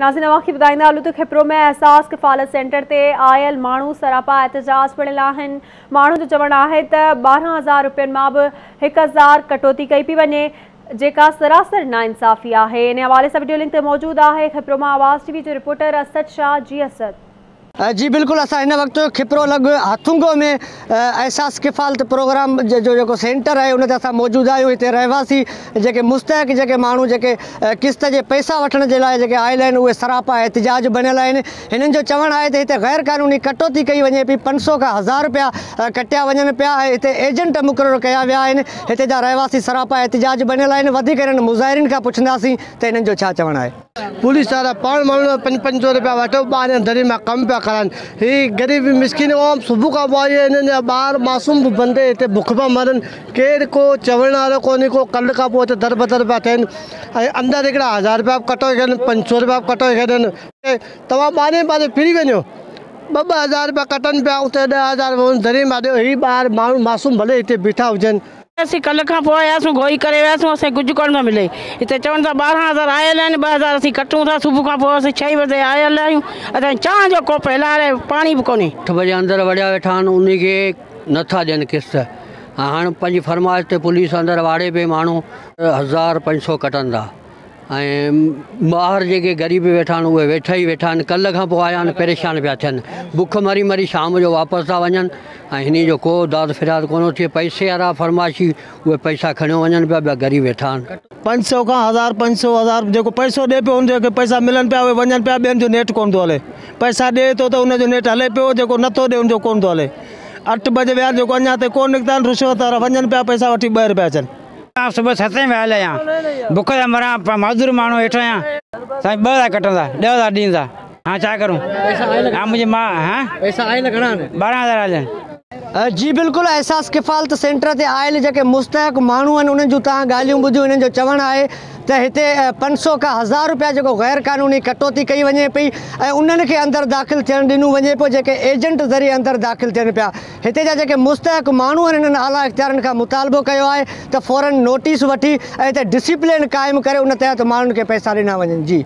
ناظرين اوهان کي ٻڌائيندا هلون ته کپرو ۾ احساس ڪفالت سينٽر تي آيل ماڻهو سراپا احتجاج بڻيل آهن. ماڻهن جو چوڻ آهي ته 12 هزار رپين مان به 1000 ڪٽوتي ڪئي پئي وڃي، جيڪا سراسر ناانصافي آهي. ان حوالي سان وڊيو لنڪ تي موجود آهي کپرو مان آواز ٽي وي جو رپورٽر اسد شاهه. جي اسد. جي بلڪل، اسان هن وقت کپرو لڳ هٿونگو ۾ احساس ڪفالت پروگرام جو جيڪو سينٽر آهي، ان تي اسان موجود آهيون. هتي رهواسي جيڪي مستحق، جيڪي ماڻهو جيڪي قسط جي پئسا وٺڻ جي لاءِ جيڪي آيل آهن، اهي سراپا احتجاج بڻيل آهن. هنن جو چوڻ آهي ته هتي غير قانوني ڪٽوتي ڪئي وڃي پئي، 500 کان 1000 رپيا ڪٽيا وڃن پيا ۽ هتي ايجنٽ مقرر ڪيا ويا آهن. هتي جا رهواسي سراپا احتجاج بڻيل آهن. وڌيڪ هنن مظاهرين کان پڇنداسين ته هنن جو ڇا چوڻ آهي. پوليس وارا پاڻ ماڻهو 500 رپيا وٺو 12 دري مان ڪم پيا ڪرائن. هي غريب مسڪين عوام صبح کان پوءِ آئي، هنن جا ٻار معصوم به بندي هتي بک پيا مرن. ڪير ڪو چوڻ وارو ڪونهي ڪو. ڪلهه کان پوءِ هتي در بدر پيا ٿين ۽ اندر هڪڙا 1000 رپيا به ڪٽوئي ڇڏن، 500 رپيا به ڪٽوئي ڇڏن. توهان 12 12 ڦري وڃو، 2-2 هزار رپيا ڪٽن پيا اتي، 10,000 دري مان ڏيو. هي ٻار ماڻهو معصوم ڀلي هتي بيٺا هجن. اسين ڪلهه کان پوءِ آياسين، گوئي ڪري وياسين، اسان کي ڪجهه ڪونه ٿو ملي. هتي چون ٿا 12,000 آيل آهن، 2000 اسين ڪٽون ٿا. صبح کان پوءِ اسين 6 بجي آيل آهيون. اسان چانهه جو ڪوپ هلائي پاڻي به ڪونهي. 8 بجي اندر وڙيا ويٺا آهن، ان کي نٿا ڏين قسط. هاڻي پنهنجي فرمائش تي پوليس اندر واڙي پئي. ماڻهو 1500 ڪٽن ٿا ۽ ٻاهر جيڪي غريب ويٺا آهن، اهي ويٺا ئي ويٺا آهن. ڪلهه کان پوءِ آيا آهن، پريشان پيا ٿين، بک مري مري شام جو واپس ٿا وڃن ۽ هن جو ڪو داد فرياد ڪونه ٿئي. پئسي وارا فرمائشي اهي پئسا کڻيو وڃن پيا، ٻيا غريب ويٺا آهن. 500 کان 1000، 500، 1000، جيڪو پئسو ڏئي پيو ان کي پئسا ملن پيا، اهي وڃن پيا. ٻين جو نيٽ ڪونه ٿو هلي. پئسا ڏئي ٿو ته ان جو نيٽ هلي پيو، جيڪو نٿو ڏئي ان جو ڪونه ٿو هلي. 8 بجي ويا، جيڪو اڃا تائين ڪونه نڪتا آهن. رشوت وارا وڃن پيا، پئسا وٺي ٻاهر پيا اچن. مان صبح 7 ويل آهيان، بک جا مران، معذور ماڻهو ويٺو آهيان سائين. 2000 ڪٽندا، 10,000 ڏيندا. ها، ڇا ڪرون؟ ها، منهنجي ماءُ. ها. پئسا آيل گهڻا آهن؟ 12,000 آيل آهن. جي بلڪل، احساس ڪفالت سينٽر تي آيل جيڪي مستحق ماڻهو آهن، انهن جون توهان ڳالهيون ٻڌيون. انهن جو چوڻ آهي ته هتي 500 کان 1000 رپيا جيڪو غير قانوني ڪٽوتي ڪئي وڃي پئي ۽ انهن کي اندر داخل ٿيڻ ڏنو وڃي پيو جيڪي ايجنٽ ذريعي اندر داخل ٿين پيا. هتي جا جيڪي مستحق ماڻهو آهن، انهن اعليٰ اختيارن کان مطالبو ڪيو آهي ته فورن نوٽيس وٺي ۽ هتي ڊسيپلين قائم ڪري ان تحت ماڻهن کي پئسا ڏنا وڃن. جي.